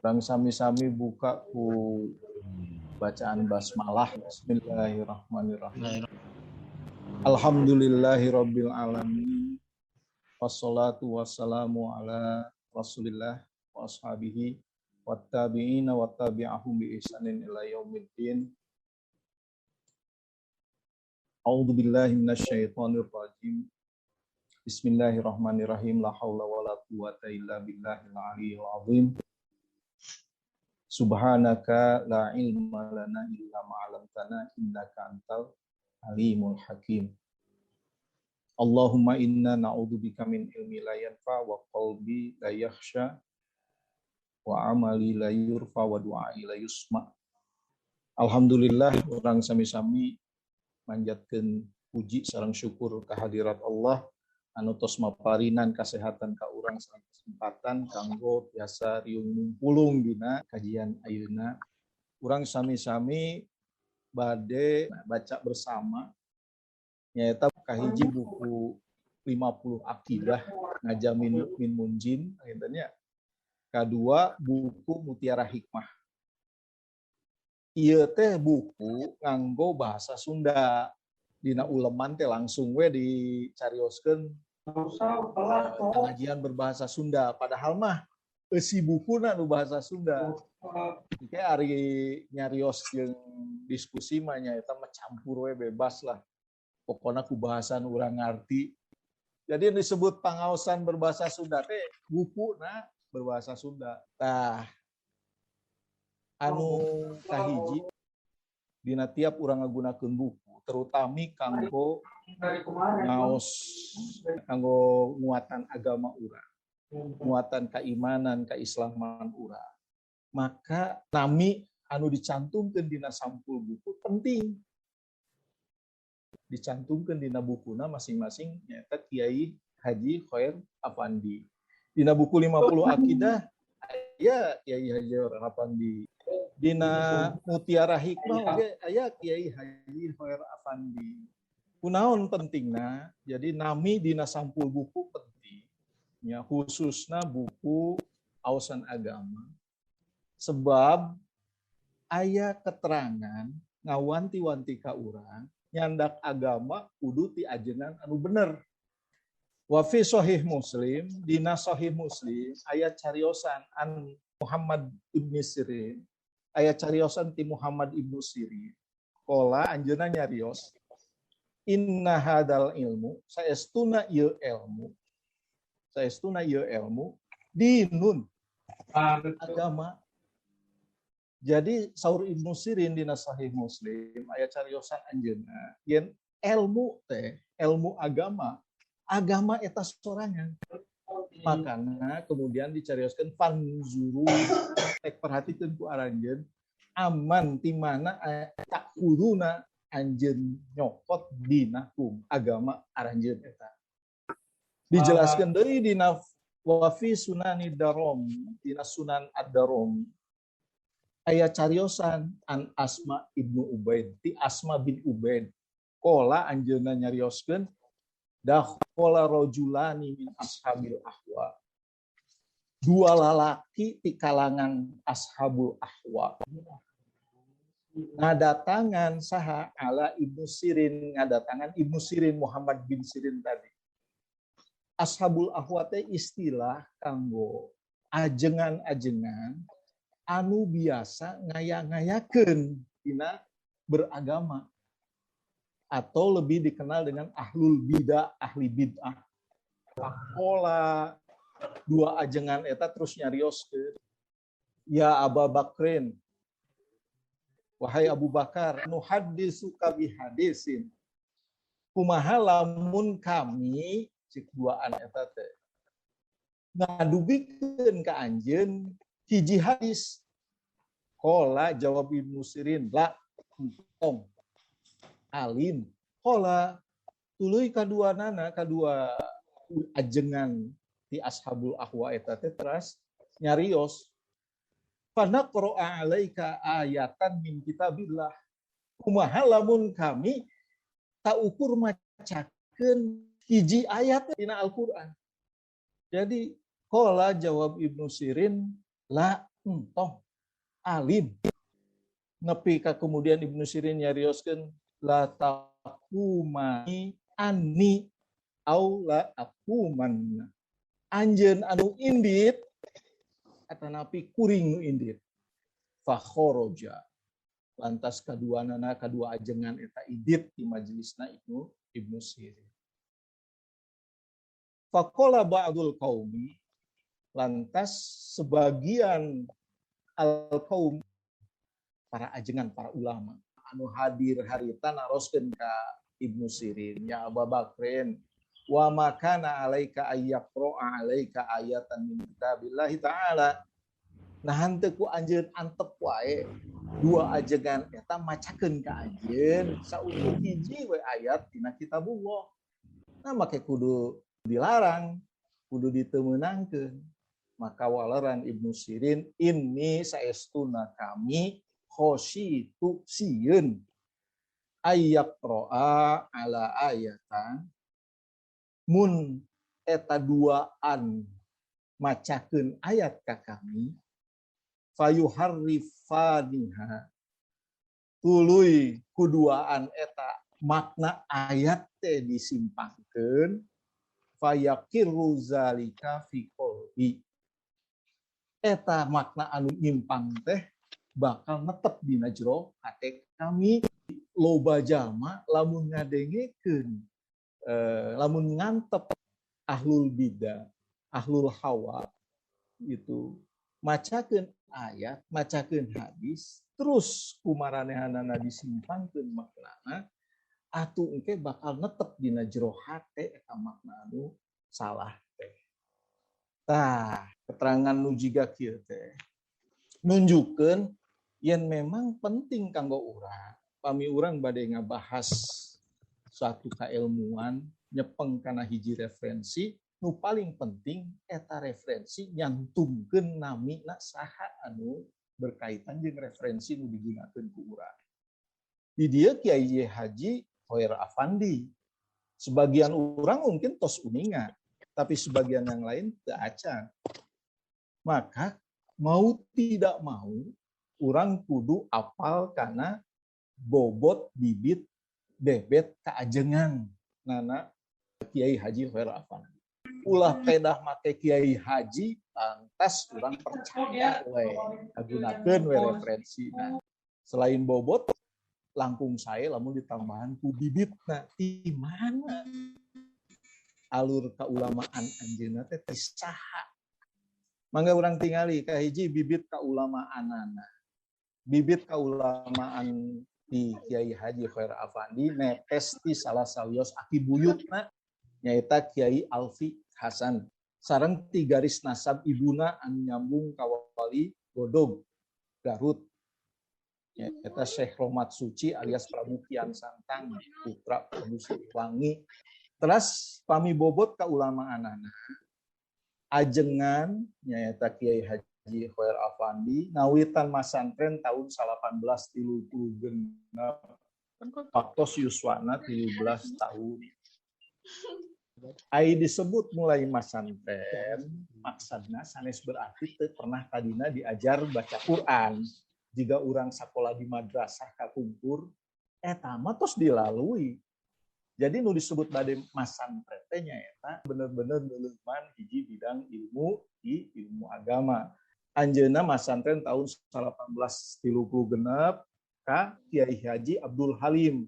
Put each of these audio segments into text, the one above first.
Urang sami-sami buka ku bacaan basmalah. Bismillahirrahmanirrahim. Alhamdulillahirabbil alamin. Wassalatu wassalamu ala Rasulillah wa ashabihi wattabi'ina wattabi'ahum bi ihsanin ila yaumiddin. A'udzu billahi minasyaitonir rajim. Bismillahirrahmanirrahim. La haula wala quwata illa billahil aliyyil azim. Subhanaka la ilma lana illa ma 'allamtana innaka antal alimul hakim. Allahumma inna na'udzubika min ilmi la yanfa wa qalbi la yakhsha wa amali la yurfa wa du'ai la yusma. Alhamdulillah, urang sami-sami manjatkeun puji sareng syukur kehadirat Allah anu tos maparinan kasehatan ka urang sareng kesempatan kanggo tiasa riung mumpulung dina kajian ayeuna. Urang sami-sami bade baca bersama, nyaeta kahiji buku 50 Akidah Ngajamin Mukmin Munjin nya, kadua buku Mutiara Hikmah. Ieu teh buku nganggo bahasa Sunda. Dina uleman teh langsung we dicarioskeun pengajian berbahasa Sunda, padahal mah eusi bukuna nu bahasa Sunda. Kayak ari nyarios jeung diskusi mah nya eta mah campur we, bebas lah. Pokoknya ku bahasan urang ngarti. Jadi yang disebut pangaosan berbahasa Sunda teh bukuna berbahasa Sunda. Tah, anu kahiji, dina tiap urang ngagunakeun buku, terutami kanggo ngaos, kanggo nguatan agama urang, nguatan keimanan, keislaman urang, maka nami anu dicantumkeun dina sampul buku penting. Dicantumkeun dina bukuna masing-masing nyaeta Kiai Haji Khair Afandi. Dina buku 50 Akidah aya Kiai Haji Khair Afandi. Dina Mutiara Hikmah oge aya Kiai Haji Khair Afandi. Kunaon pentingna? Jadi nami dina sampul buku penting. Ya, khususna buku aosan agama. Sebab aya keterangan ngawanti-wanti ka urang nyandak agama kudu ti ajengan anu bener. Wa fi Sahih Muslim, dina Sahih Muslim aya cariosan an Muhammad ibni Sirin, aya cariosan ti Muhammad ibnu Sirin. Qala, anjeunna nyarios, inna hadal ilmu, saestuna ieu ilmu, saestuna ieu ilmu dinun, agama. Jadi saur Ibnu Sirin dina Sahih Muslim aya cariosan anjeunna yen ilmu teh ilmu agama, agama eta sorangan. Makana kemudian dicarioskeun fanzuru, tek perhatikeun ku aranjeun, amman, ti mana, ta'khuduna, anjeun nyokot, dinakum, agama aranjeun eta. Dijelaskeun deui dina wa fi Sunani Darom, dina Sunan Ad-Darom aya cariosan an Asma ibnu Ubaid, ti Asma bin Ubaid. Qala, anjeunna nyarioskeun, dakhala rajulani min ashabil ahwa, dua lalaki ti kalangan ashabul ahwa ngadatangan saha, ala Ibnu Sirin, ngadatangan Ibnu Sirin, Muhammad bin Sirin tadi. Ashabul ahwa teh istilah kanggo ajengan-ajengan anu biasa ngaya-ngayakeun dina beragama atau lebih dikenal dengan ahlul bidah, ahli bid'ah. Faqala, dua ajengan eta terus nyarios ke ya Aba Bakrin, wahai Abu Bakar, nuhaddisuka bihadisin, kumaha lamun kami, cik duaan eta teh, ngadugikeun ka anjeun hiji hadis? Qala, jawab Ibnu Sirin, la, tong, alim. Qala, tuluy kadua nana, kadua ajengan ti ashabul ahwa eta teh teras nyarios, fanaqra'a alaika ayatan min kitabillah, kumaha lamun kami tak ukur macakeun hiji ayat dina Al-Qur'an? Jadi qala, jawab Ibnu Sirin, la. Entong alim. Nepi ka kemudian Ibnu Sirin nyarioskeun la taqumani anni au la aqumanna. Anjeun anu indit atanapi kuring nu indit. Fa kharaja. Lantas kaduanana kadua ajengan eta indit di majelisna Ibnu Sirin. Faqala ba'dul qaumi, lantas sebagian al-qaum, para ajengan, para ulama anu hadir harita naroskeun ka Ibnu Sirin, ya Abu Bakrin, wa makana alaika ayyaqra'a alaika ayatan min kitabillahi ta'ala. Nah henteu ku anjeun antep wae dua ajengan eta macakeun ka anjeun saukur hiji we ayat dina kitabullah. Nah make kudu dilarang, kudu ditemenangkeun. Maka waleran Ibnu Sirin, ini saestuna kami khosyitu sieun ayyaqra'a ala ayatan mun eta duaan macakeun ayat ka kami fayuharrifaniha tuluy kuduaan eta makna ayat teh disimpangkeun fayaqiru zalika fi qalbi eta makna anu nyimpang teh bakal netep dina jero hate kami. Loba jalma lamun ngadengekeun lamun ngantep ahlul bidah, ahlul hawa itu macakeun ayat, macakeun hadis, terus kumaranehanana disimpangkeun maknana atuh engke bakal netep dina jero hate eta makna anu salah teh. Tah, keterangan nu jiga kieu teh nunjukkeun yen memang penting kanggo urang. Pami urang bade ngabahas suatu kailmuan nyepeng kana hiji referensi, nu paling penting eta referensi nyantumkeun namina saha anu berkaitan jeung referensi nu digunakeun ku urang. Di dieu Kiai Haji Khoir Afandi. Sebagian orang mungkin tos uninga, tapi sebagian yang lain teu acan. Maka mau tidak mau orang kudu apal kana bobot bibit bebet kaajengan nana Kiai Haji Khoir Afandi. Ulah pedah make Kiai Haji lantas urang percaya we kagunakeun we referensi. Nah, selain bobot langkung sae lamun ditambahan ku bibitna ti mana alur kaulamaan anjeunna teh ti saha. Mangga urang tingali kahiji bibit kaulamaanana. Bibit kaulamaan di Kiai Haji Khoir Afandi netes ti salah sawios aki buyutna nyaeta Kiai Alfi Hasan. Sareng ti garis nasab ibuna anu nyambung ka wali Godog Garut. Nyaeta Syekh Rohmat Suci alias Prabu Kian Santang putra Prabu Siliwangi. Teras pami bobot kaulamaanana. Ajengan nyaeta Kiai Haji Khoir Afandi ngawitan masantren tahun 1836 waktos yuswana 13 tahun. Ai disebut mulai masantren maksudna sanes berarti teu pernah tadina diajar baca Quran. Jika urang sakola di madrasah kapungkur eta mah tos dilalui. Jadi nu disebut bade masantren teh nyaeta bener-bener neuleuman hiji bidang ilmu di ilmu agama. Anjeunna masantren tahun 1836 ka Kiai Haji Abdul Halim.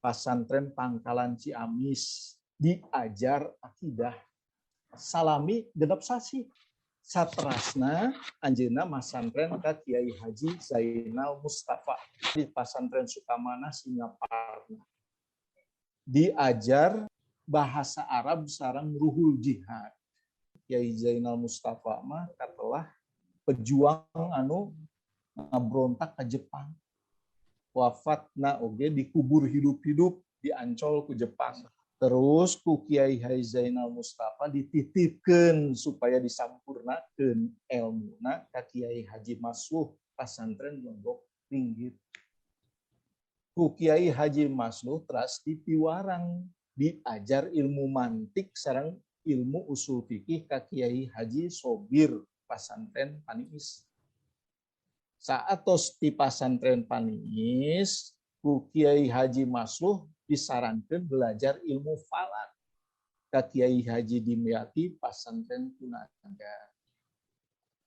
Pasantren Pangkalan Ciamis diajar akidah salami genep sasi. Saterasna anjeunna masantren ka Kiai Haji Zainal Mustafa di Pasantren Sukamana Singaparna. Diajar bahasa Arab sareng ruhul jihad. Kiai Zainal Mustafa mah katelah pejuang anu ngabrontak ke Jepang. Wafatna oge dikubur hidup-hidup di Ancol ku Jepang. Terus ku Kiai Haji Zainal Mustafa dititipkeun supaya disampurnakeun elmuna ka Kiai Haji Masluh Pasantren Legok Ringgit. Ku Kiai Haji Masluh teras dipiwarang diajar ilmu mantik sareng ilmu usul fikih ka Kiai Haji Sobir Pasantren Paniis. Saat tos di Pasantren Paniis, ku Kiai Haji Masluh disarankan belajar ilmu falak ka Kiai Haji Dimyati Pasantren Tunaga.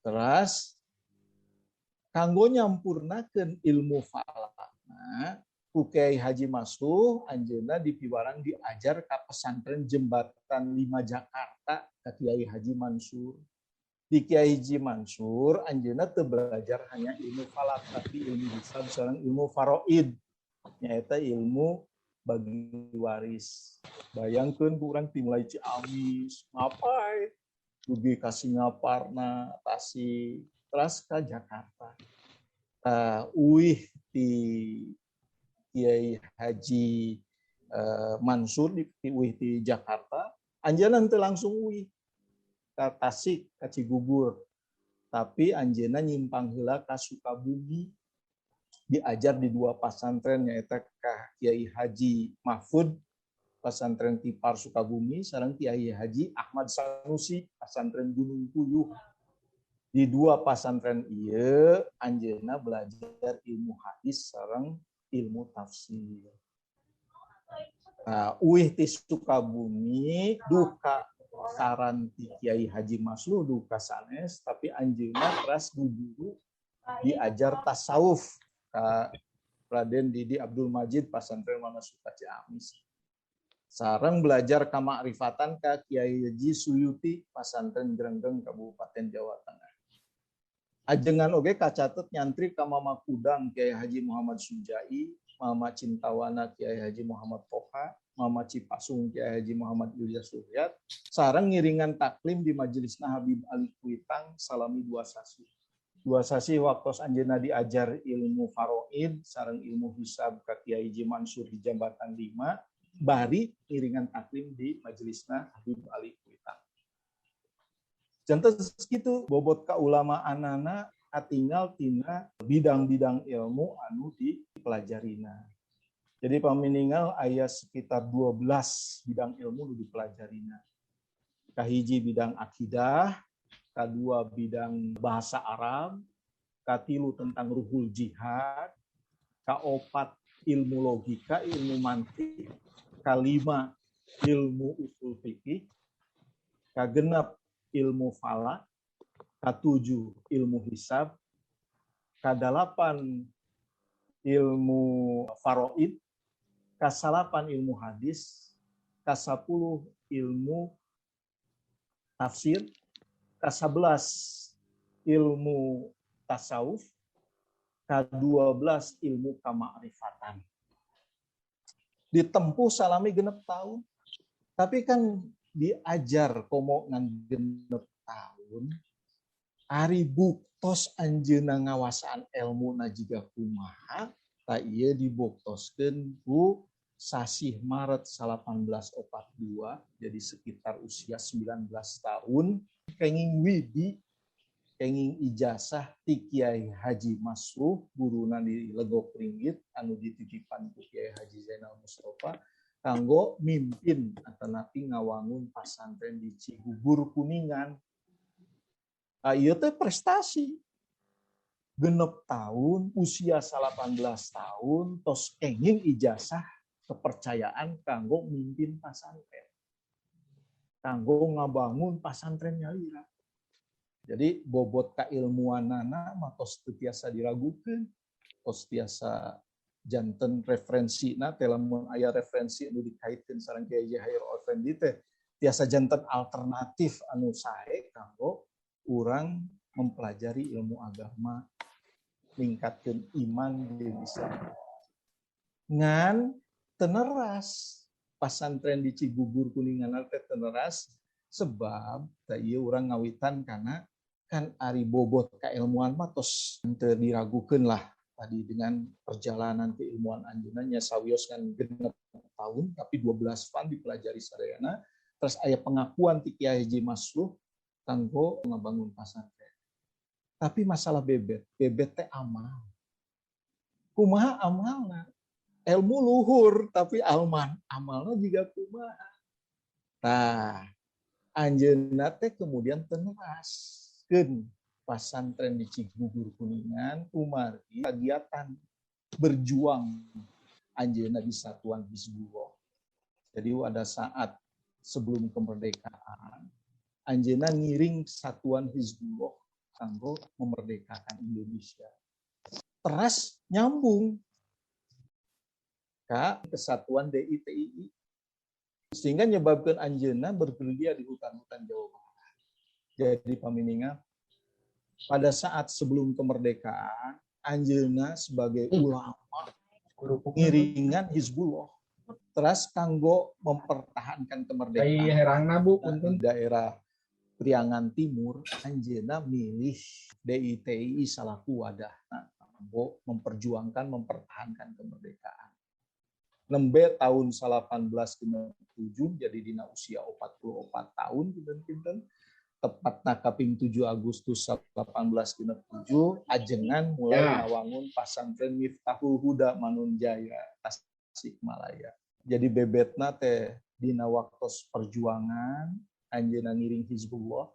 Terus kanggo nyampurnakeun ilmu falakna, ku Kiai Haji Masluh anjeunna dipiwarang diajar ka Pesantren Jembatan 5 Jakarta ka Kiai Haji Mansur. Di Kiai Haji Mansur anjeunna teu belajar hanya ilmu falak tapi ilmu hisab sareng ilmu faraid, nyaeta ilmu bagi waris. Bayangkeun ku urang ti mulai Ciamis, ngapai dugi ka Singaparna, Tasik, teras ka Jakarta. Uih ti Kiai Haji Mansur di uih ti Jakarta, anjeunna teu langsung uih ka Tasik, ka Cigugur. Tapi anjeunna nyimpang heula ka Sukabumi, diajar di dua pasantren nyaeta ka Kiai Haji Mahfud Pasantren Tipar Sukabumi sareng Kiai Haji Ahmad Sanusi Pasantren Gunung Puyuh. Di dua pasantren ieu anjeunna belajar ilmu hadis sareng ilmu tafsir. Nah, uih ti Sukabumi duka saran ti Kiai Haji Masluh duka sanes, tapi anjeunna teras guru diajar tasawuf ka Raden Didi Abdul Majid Pasantren Wanasuka Ciamis. Sareng belajar kamakrifatan ka Kiai Haji Suyuti Pasantren Grenggeng Kabupaten Jawa Tengah. Ajengan oge kacatet nyantri ka Mama Kudang Kiai Haji Muhammad Sujai, Mama Cintawana Kiai Haji Muhammad Toha, Mama Cipasung Kiai Haji Muhammad Ilyas Suryat, sareng ngiringan taklim di Majelisna Habib Ali Kuitang salami 2 sasi. 2 sasi waktos anjeunna diajar ilmu faraid sareng ilmu hisab ka Kiai Haji Mansur di Jambatan 5, bari ngiringan taklim di Majelisna Habib Ali Kuitang. Janten kitu bobot kaulamaanana atinggal tina bidang-bidang ilmu anu dipelajarina. Jadi pamininggal aya sekitar 12 bidang ilmu nu dipelajarina. Kahiji bidang akidah, kadua bidang bahasa Arab, katilu tentang ruhul jihad, kaopat ilmu logika, ilmu mantik, kalima ilmu usul fikih, kagenep ilmu falak, katujuh ilmu hisab, kadalapan ilmu faraid, kasalapan ilmu hadis, kasapuluh ilmu tafsir, ka-11 ilmu tasawuf, ka-12 ilmu kamakrifatan. Ditempuh salami 6 tahun. Tapi kan diajar komo ngan 6 tahun, ari buktos anjeunna ngawasaan elmu na jiga kumaha, ta ieu dibuktoskeun ku sasih Maret 1842, jadi sekitar usia 19 tahun, kenging widi, kenging ijazah ti Kiai Haji Masruh, guruna di Legok Ringgit, anu dititipan ku Kiai Haji Zainal Mustafa, kanggo mimpin atanapi ngawangun pasantren di Cigugur Kuningan. Ah, ieu teh prestasi. 6 tahun, usia 18 tahun, tos kenging ijazah kepercayaan kanggo mimpin pasantren. Kanggo ngabangun pasantren nyalira. Jadi bobot kailmuanana mah tos teu tiasa diragukeun, tos tiasa janten referensina teh lamun aya referensi anu dikaitkeun sareng Kiai Haji Khair Effendi teh tiasa janten alternatif anu sae kanggo urang mempelajari ilmu agama, ningkatkeun iman jeung Islam. Ngan teneras pasantren di Cigugur Kuningan teh teneras sebab teh ieu urang ngawitan kana kan ari bobot kailmuan mah tos teu diragukeun lah tadi dengan perjalanan keilmuan anjeunna nya sawios kan 6 tahun tapi 12 fan dipelajari sadayana, terus aya pengakuan ti Kiai Haji Masluh kanggo ngabangun pasantren. Tapi masalah bebet, bebet teh amal. Kumaha amalna? Ilmu luhur tapi amalna juga kumaha. Tah, anjeunna teh kemudian teneras. ngataskeun pasantren di Cigugur Kuningan kumargi kegiatan berjuang anjeunna di Satuan Hizbullah. Jadi pada saat sebelum kemerdekaan anjeunna ngiring Satuan Hizbullah kanggo memerdekakan Indonesia. Teras nyambung ka kesatuan DITII sehingga nyebabkan anjeunna bergerilya di hutan-hutan Jawa Barat. Jadi pamininga pada saat sebelum kemerdekaan anjeunna sebagai ulama ngiringan Hizbullah teras kanggo mempertahankan kemerdekaan herangna Bu di daerah Priangan Timur anjeunna milih DITII salaku wadah kanggo memperjuangkan mempertahankan kemerdekaan. Nembe tahun 1867 jadi dina usia 44 tahun kinten-kinten tepatna kaping 7 Agustus 1867 ajengan mulai ngawangun pasantren Miftahul Huda Manonjaya Tasikmalaya. Jadi bebetna teh dina waktos perjuangan anjeunna ngiring Hizbullah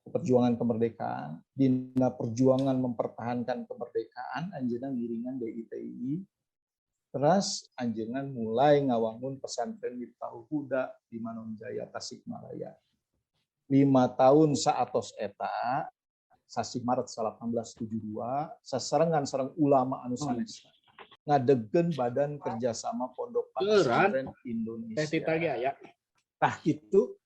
perjuangan kemerdekaan, dina perjuangan mempertahankan kemerdekaan anjeunna ngiringan DITII. Terus anjeunna mulai ngawangun pesantren Miftahul Huda di Manonjaya Tasikmalaya. 5 tahun saatos eta sasi Maret 1872 sasarengan sareng ulama anu sanesna ngadegkeun Badan Kerjasama Pondok Pesantren Indonesia. Tah kitu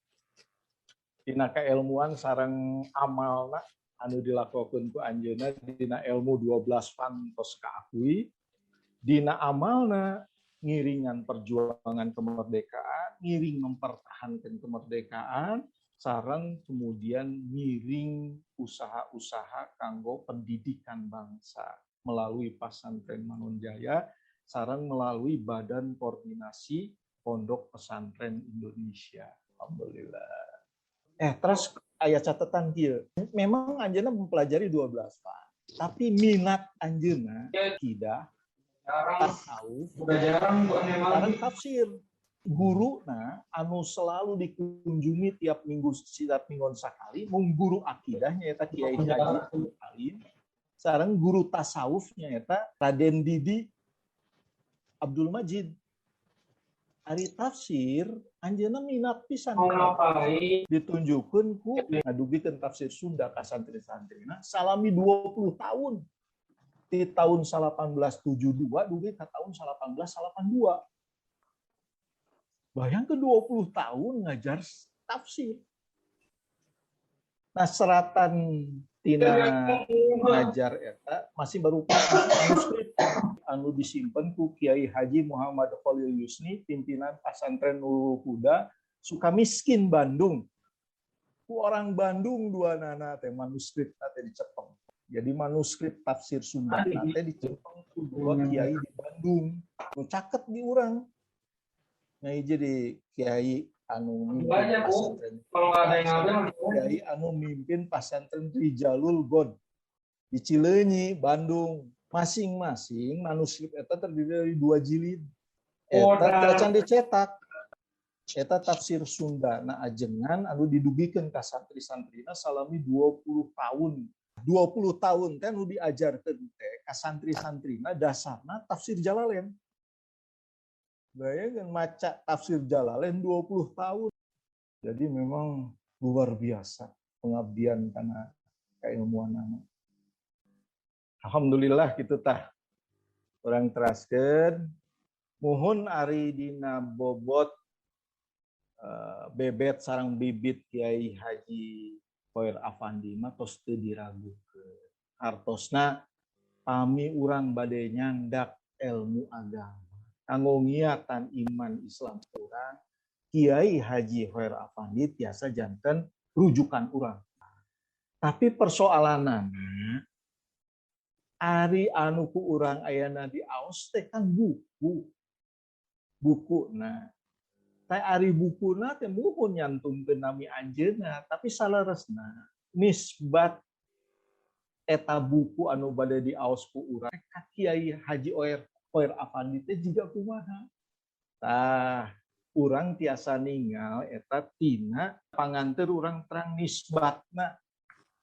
dina keilmuan sareng amalna anu dilakokeun ku anjeunna dina ilmu 12 fan tos kaakui, dina amalna ngiringan perjuangan kemerdekaan, ngiring mempertahankan kemerdekaan, sareng kemudian ngiring usaha-usaha kanggo pendidikan bangsa melalui Pasantren Manonjaya, sareng melalui Badan Koordinasi Pondok Pesantren Indonesia. Alhamdulillah. Terus aya catatan kieu. Memang anjeunna mempelajari 12 fan, tapi minat anjeunna akidah, tasawuf, sareng tafsir. Guru nah anu selalu dikunjungi tiap minggu setiap minggon sakali mung guru akidahnya eta Kiai Haji Alim sareng guru tasawufnya eta Raden Didi Abdul Majid. Ari tafsir anjeunna minat pisan ditunjukkeun ku ngadugikeun tafsir Sunda ka santri-santrina salami 20 tahun di tahun 1872 dugi ka tahun 1882. Bayangkan 20 tahun ngajar tafsir. Nah, seratan tina ngajar eta masih berupa manuskrip anu disimpen ku Kiai Haji Muhammad Khalil Yusni, pimpinan Pasantren Nurul Huda, Sukamiskin, Bandung. Ku orang Bandung dua nana teh manuskrip teh dicepeng. Jadi manuskrip tafsir Sunda teh dicepeng ku dua kiai di Bandung. Nu caket di urang. Nah, jadi kiai anu mimpin pesantren, kiai anu mimpin pesantren Rijalul God di Cileunyi, Bandung. Masing-masing manuskrip eta terdiri dari 2 jilid. Eta can dicetak. Eta tafsir Sunda na ajengan anu didugikeun ka santri-santrina salami 20 tahun. 20 tahun teh anu diajarkeun teh ka santri-santrina dasarna tafsir Jalalain. Bayangkan maca tafsir Jalalain 20 tahun. Jadi memang luar biasa pengabdian karena keilmuan. Alhamdulillah gitu tah. Orang teraskeun muhun ari dina bobot bebet sarang bibit Kiai Haji Khoir Affandi mah tos teu diragukeun. Artosna pami urang bade nyandak ilmu agama kanggo ngiatan iman Islam urang, Kiai Haji Khoir Affandi tiasa janten rujukan urang. Tapi persoalanana ari anu ku urang ayana diaos teh kan buku. Bukuna. Teh ari bukuna teh muhun nyantumkeun nami anjeunna, tapi saleresna nisbat eta buku anu bade diaos ku urang ka Kiai Haji Khoir Affandi teh jiga kumaha. Tah, urang tiasa ningal eta tina panganteur urang terang nisbatna.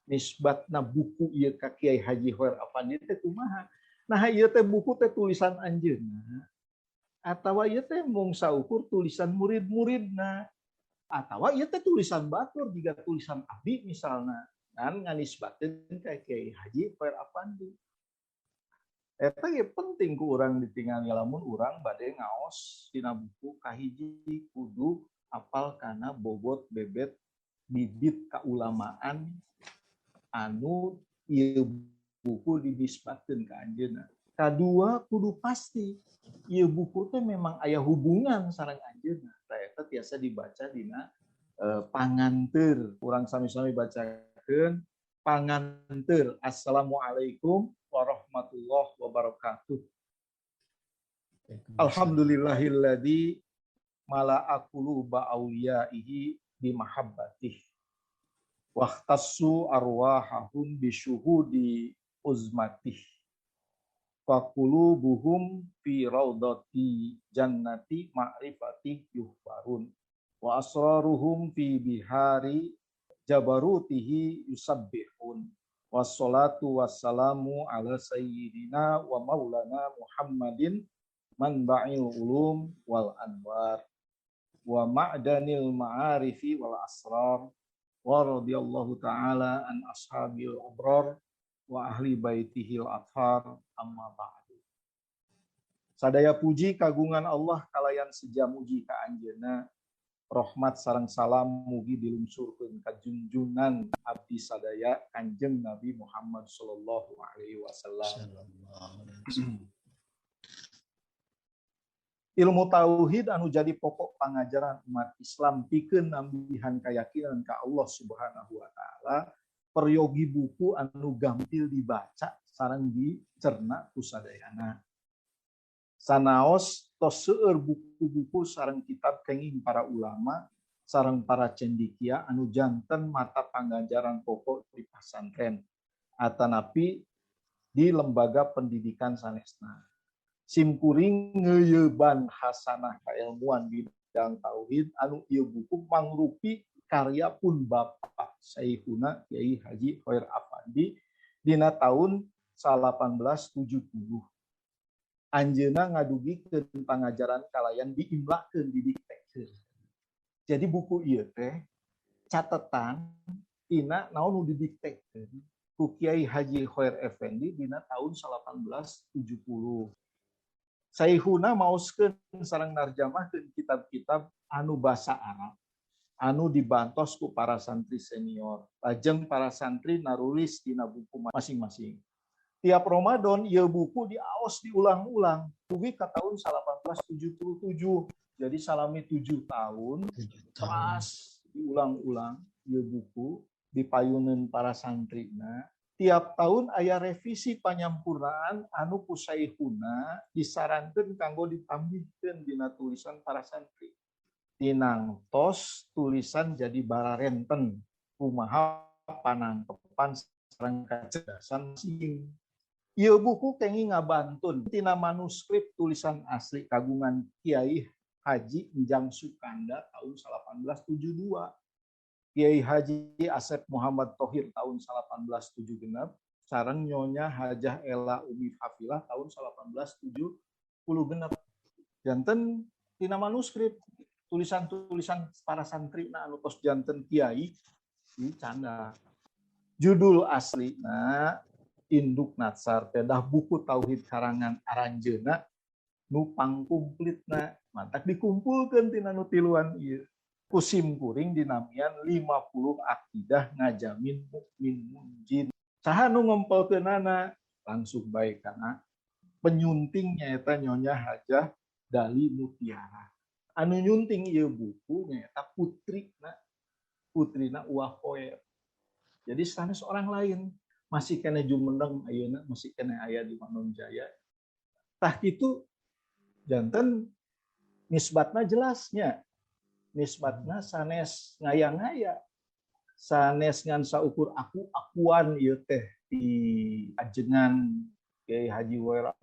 Nisbatna buku ieu ka Kiai Haji Khoer Affandi teh kumaha? Nah, ieu teh buku teh tulisan anjeunna atawa ieu teh mung saukur tulisan murid-muridna atawa ieu teh tulisan batur jiga tulisan abdi misalna ngan nganisbatkeun ka Kiai Haji Khoer Affandi. Eta ge penting ku urang ditingali lamun urang bade ngaos dina buku. Kahiji, kudu apal kana bobot bebet bibit kaulamaan anu ieu buku dinisbatkeun ka anjeunna. Kadua, kudu pasti ieu buku teh memang aya hubungan sareng anjeunna. Tah, eta tiasa dibaca dina panganteur. Urang sami-sami bacakeun panganteur. Assalamualaikum warahmatullahi wabarakatuh. Alhamdulillahilladzi mala'a quluba awliyaihi bimahabbatih wahtassu arwahahum bisyuhudi uzmatih faqulubuhum fi raudati jannati ma'rifati yuhbarun wa asraruhum fi bihari jabarutihi yusabbihun. Wassalatu wassalamu ala sayyidina wa maulana Muhammadin manba'il ulum wal anwar wa ma'danil ma'arifi wal asrar wa radhiyallahu ta'ala an ashabil abrar wa ahli baitihil athar, amma ba'du. Sadaya puji kagungan Allah kalayan seja muji ka anjeunna. Rahmat sareng salam mugi dilungsurkeun ka junjunan abdi sadaya, Kanjeng Nabi Muhammad sallallahu alaihi wasallam. Ilmu tauhid anu jadi pokok pangajaran umat Islam pikeun nambihan keyakinan ka Allah Subhanahu wa taala, peryogi buku anu gampil dibaca sareng dicerna ku sadayana. Sanaos tos seueur buku-buku sareng kitab kenging para ulama sareng para cendikia anu janten mata pangajaran pokok di pasantren atanapi di lembaga pendidikan sanesna. Simkuring ngeuyeban hasanah kailmuan bidang tauhid anu ieu buku mangrupi karya pun Bapak Syekhuna Kiai Haji Khoer Affandi dina tahun 1870. Anjeunna ngadugikeun pangajaran kalayan diimlakeun, didiktekeun. Jadi buku ieu teh catetan tina naon nu didiktekeun ku Kiai Haji Khoer Effendi dina tahun 1870. Syekhuna maoskeun sareng narjamahkeun kitab-kitab anu basa Arab anu dibantos ku para santri senior. Lajeng para santri narulis dina buku masing-masing. Tiap Ramadan ieu buku diaos diulang-ulang dugi ka tahun 1877. Jadi salami 7 tahun pas diulang-ulang ieu buku dipayuneun para santrina. Tiap tahun aya revisi panyampurnaan anu ku Syekhuna disarankeun kanggo ditambihkeun dina tulisan para santri. Tinangtos tulisan jadi bararenten kumaha panangkepan sareng kacerdasan sing. Ieu buku kenging ngabantun tina manuskrip tulisan asli kagungan Kiai Haji Enjang Sukanda tahun 1872. Kiai Haji Asep Muhammad Tohir tahun 1876, sareng Nyonya Hajah Ella Umi Hafilah tahun 1876. Janten tina manuskrip tulisan-tulisan para santri na anu tos janten kiai di canda. Judul asli na Induk Natsar teh buku tauhid karangan aranjeuna nu pangkumplitna, mantak dikumpulkeun tina nu tiluan ieu. Ku simkuring dinamian 50 akidah ngajamin mukmin munjin. Saha nu ngempelkeunana? Langsung bae kana penyunting nyaeta Nyonya Hajah Dali Mutiara. Anu nyunting ieu buku nyaeta putrina, putrina Uwa Khoer. Jadi sanes orang lain, masih kena jumeneng ayeuna, masih kena aya di Manonjaya. Tah kitu janten nisbatna jelasnya. Nisbatna sanes ngaya-ngaya. Sanes ngan saukur aku-akuan ieu teh di ajengan Kiai Haji Khoer.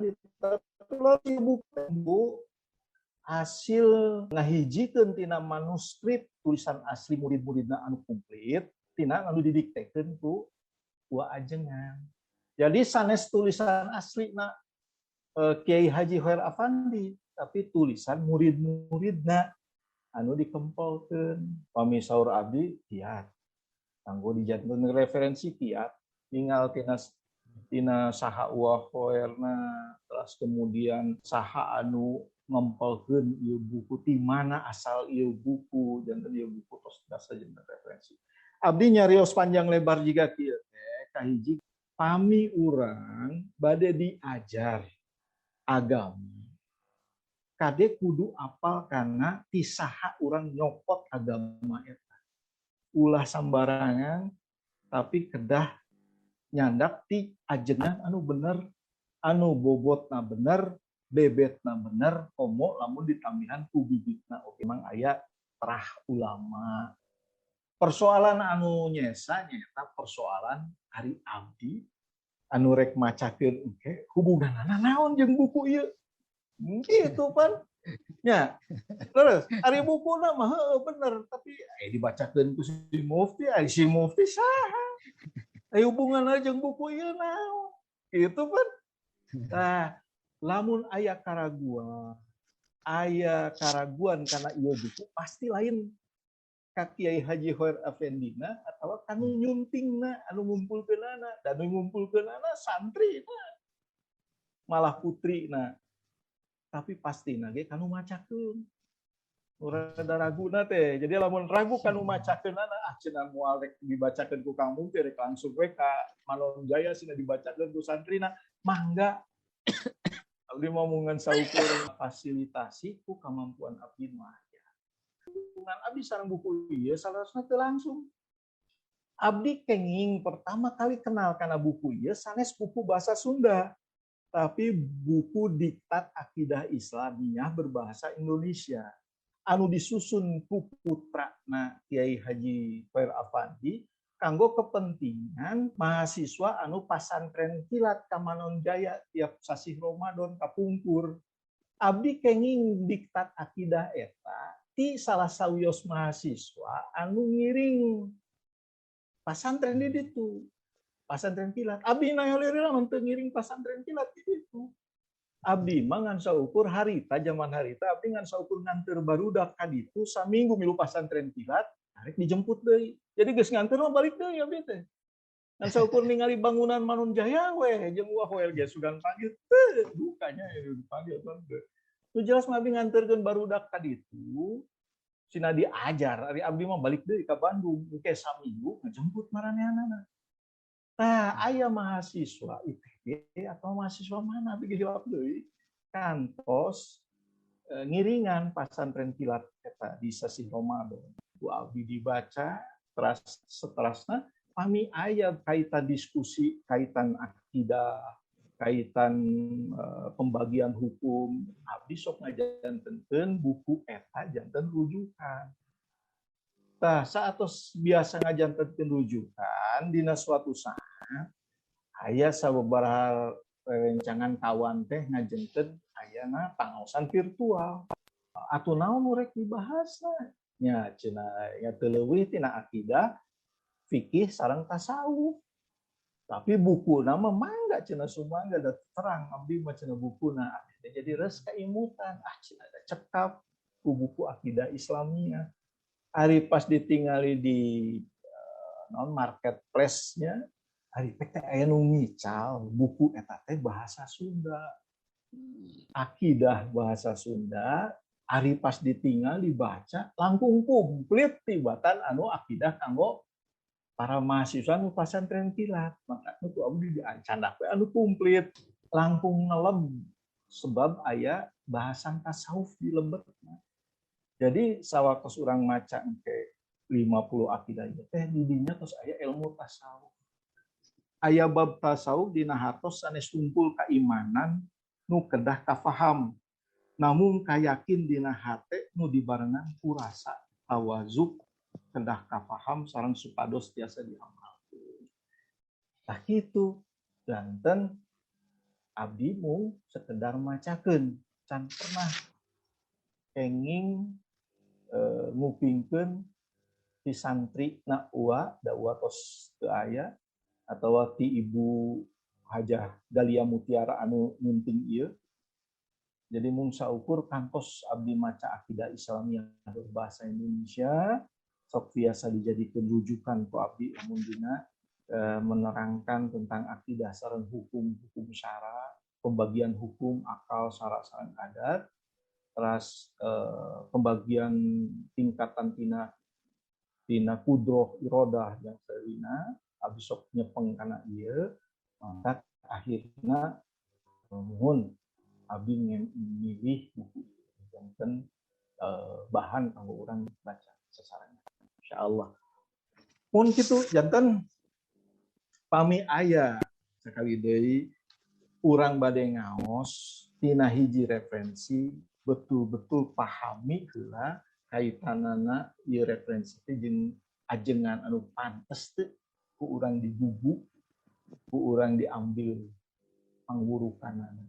Buku hasil ngahijikeun tina manuskrip tulisan asli murid-muridna anu komplit tina anu didiktekeun ku Wa ajengan. Jadi sanes tulisan asli na Kiai Haji Khoir Afandi, tapi tulisan murid-muridna anu dikempolkeun. Pami saur abdi kiat. Kanggo dijadikeun referensi kiat, ningal tina saha Wa Khoerna, terus kemudian saha anu ngempelkeun ieu buku, ti mana asal ieu buku, janten ieu buku tos biasa janten referensi. Abdi nyarios panjang lebar jiga kieu teh, kahiji pami urang bade diajar agama, kade kudu apal karena ti saha urang nyokot agama eta. Ulah sambarangan, tapi kedah nyandak ti ajengan anu bener, anu bobotna bener, bebetna bener, komo lamun ditambihan ku bibitna oke mang aya terah ulama. Persoalan anu nyesa nyaeta persoalan ari abdi anu rek macakeun engke hubunganana naon jeung buku ieu? Gitu pan. Nya. Terus ari bukuna mah heueuh bener, tapi dibacakeun ku si mufti, ari si mufti saha? Hubunganna jeung buku ieu naon? Gitu pan. Nah, lamun aya karaguan kana ieu buku pasti lain ka Kiai Haji Khoir Afendina atau kanu nyuntingna, anu ngumpulkeunana, dan anu ngumpulkeunana santrina, malah putrina. Tapi pastina ge kanu macakeun. Nu rada raguna teh. Jadi lamun ragu kanu macakeunana, ah cenah moal rek dibacakeun ku Kang Mufti, rek langsung we ka Manon Jaya cenah dibacakeun ku santrina, mangga. Abdi mah mungan saukur fasilitasi ku kamampuan abdi mah. Hubungan abdi sareng buku ieu salarasna teu langsung. Abdi kenging pertama kali kenal kana buku ieu sanes buku bahasa Sunda, tapi buku Diktat Akidah Islamiyah berbahasa Indonesia anu disusun ku putrana Kiai Haji Khoir Afandi kanggo kepentingan mahasiswa anu pasantren kilat ka Manon Jaya tiap sasih Ramadan kapungkur. Abdi kenging Diktat Akidah eta ti salah sawios mahasiswa anu ngiring pasantren di ditu. Pasantren kilat. Abdi nayolirna mah teu ngiring pasantren kilat di ditu. Abdi mah ngan saukur harita, zaman harita abdi ngan saukur nganteur barudak ka ditu saminggu milu pasantren kilat, arek dijemput deui. Jadi geus nganteur mah balik deui abdi teh. Ngan saukur ningali bangunan Manon Jaya we jeung Wah Khoer ge sugan panggil teu, dukanya dipanggil teh. Nu jelas mah abdi nganteurkeun barudak ka ditu, sina diajar, ari abdi mah balik deui ka Bandung, engke saminggu ngajemput maranehanana. Tah aya mahasiswa ITB atau mahasiswa mana abdi hilap deui kantos ngiringan pasantren kilat eta di sasih Ramadan. Ku abdi dibaca teras seterasna pami aya kaitan diskusi, kaitan akidah, kaitan pembagian hukum, abdi sok ngajantenkeun buku eta janten rujukan. Tah saatos biasa ngajantenkeun rujukan dina suatu saat aya sababaraha rerencangan kawan teh ngajenten ayana pangaosan virtual. Atuh naon nu rek dibahasna? Nya cenah nya teu leuwih tina akidah, fikih sareng tasawuf. Tapi bukuna mah mangga cenah sumangga da terang abdi mah cenah bukuna. Jadi reus kaimutan, ah cenah da cekap ku buku akidah Islamiyah. Ari pas ditingali di non marketplace-nya, ari teh aya nu ngical buku eta teh bahasa Sunda. Akidah bahasa Sunda, ari pas ditingal dibaca langkung komplit tibatan anu akidah kanggo para mahasiswa nu pasantren kilat. Maka nu ku abdi diancandak we anu komplit, langkung ngelem sebab aya bahasan tasawuf di lebetna. Jadi sawaktos urang maca engke 50 akidah ieu teh di dinya tos aya ilmu tasawuf. Aya bab tasawuf dina hartos sanes tungkul kaimanan nu kedah kafaham. Namun kayakin dina hate nu dibarengan ku rasa tawazuk kedah kafaham sareng supados tiasa diamalkeun. Tah kitu janten abdi mung sekedar macakeun, can pernah kenging ngupingkeun ti santri na ua, da ua tos teu aya Atau ti Ibu Hajah Galia Mutiara anu nyunting ieu. Jadi mung saukur kantos abdi maca akidah Islamiyah berbahasa Indonesia sok biasa dijadikeun rujukan ku abdi lamun dina menerangkan tentang akidah sareng hukum-hukum syara, pembagian hukum akal, syara sareng adat, terus pembagian tingkatan tina tina kudroh irodah yang selina abdi sok nyepeng kana ieu, maka akhirna mohon abdi milih buku janten bahan kanggo urang baca sasarengan, insyaallah. Mun kitu janten pami aya sekali deui urang bade ngaos tina hiji referensi, betul-betul pahami heula kaitanana ieu referensi teh jeung ajengan anu pantes teu ku urang digugu, ku urang diambil pangwurukanana.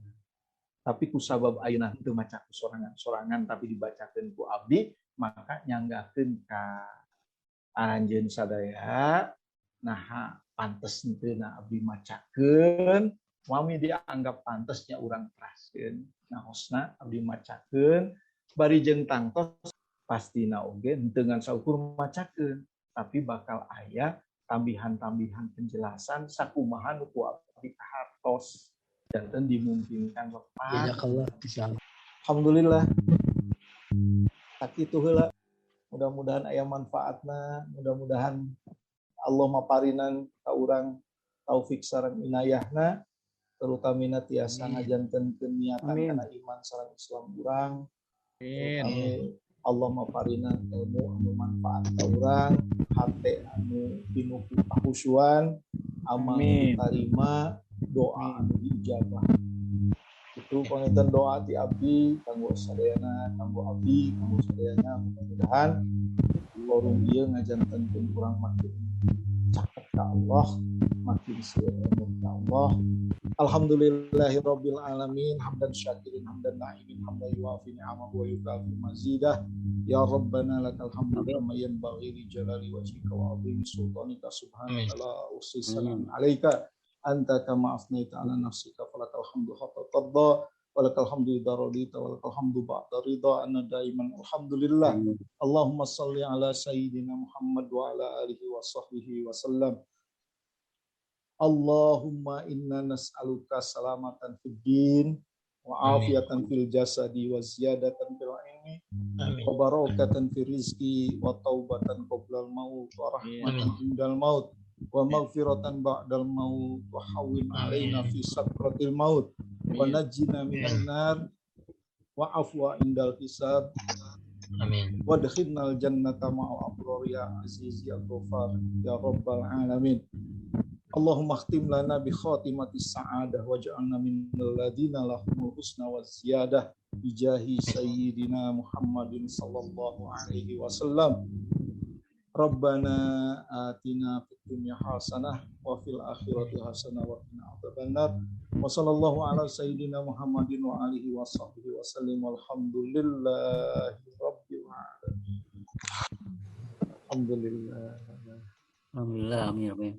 Tapi ku sabab ayeuna teu maca ku sorangan-sorangan tapi dibacakeun ku abdi, maka nyanggakeun ka aranjeun sadaya naha pantes henteu na abdi macakeun, mami dianggap pantesnya urang teraskeun. Naosna abdi macakeun bari jeung tangtos pastina oge henteu ngan saukur macakeun, tapi bakal aya tambihan-tambihan penjelasan sakumaha nu ku abdi kahartos janten dimungkinkan lepat. Jazakallah bisa. Alhamdulillah. Sakitu heula. Mudah-mudahan aya manfaatna, mudah-mudahan Allah maparinan ka urang taufik sareng inayahna, terutamina tiasa ngajantenkeun niatan kana iman sareng Islam urang. Amin. Allah maparinan ilmu anu manfaat ka urang, hate anu pinuh ku kahusyuan, amal tarima, doa anu diijabah. Itu panginten doa ti abdi kanggo sadayana, kanggo abdi, kanggo sadayana, mudah-mudahan forum ieu ngajantenkeun urang makin caket ka Allah, makin sieun emut ka Allah. Alhamdulillahirabbil alamin, hamdan syakirin hamdan na'imin hamdan yuafi ni'amahu wa yukafi mazidah. Ya Rabbana lakal hamdu kama yanbaghi li jalali wajhika wa 'azimi sultanika, subhanaka la uhsi sanaan 'alaika anta kama asnaita 'ala nafsika, falakal hamdu hatta tarda walakal hamdu idza radita walakal hamdu ba'da ridha anna daiman alhamdulillah. Allahumma salli ala sayyidina Muhammad wa ala alihi wa sahbihi wa sallam. Allahumma inna nas'aluka salamatan fid din wa afiatan fil jasadi wa ziyadatan fil ilmi wa barakatan fir rizqi wa taubatan qoblal maut wa rahmatan indal maut wa maghfiratan ba'dal maut wa hawwin alaina fi sakratil maut wa najjina minan nar wa afwa indal hisab. Amin. Wa adkhilnal jannata ma'al abrar ya aziz ya ghafar ya rabbal alamin. Allahumma khtim lana bi khatimatis sa'adah waj'alna minal ladina lahumul husna waz ziyadah bijahi sayyidina Muhammadin sallallahu alaihi wasallam. Rabbana atina fid dunya hasanah wa fil akhirati hasanah wa qina adzabannar. Wa sallallahu ala sayyidina Muhammadin wa alihi wa sahbihi wa sallim. Walhamdulillahi rabbil alamin. Alhamdulillah. Alhamdulillah, amin amin.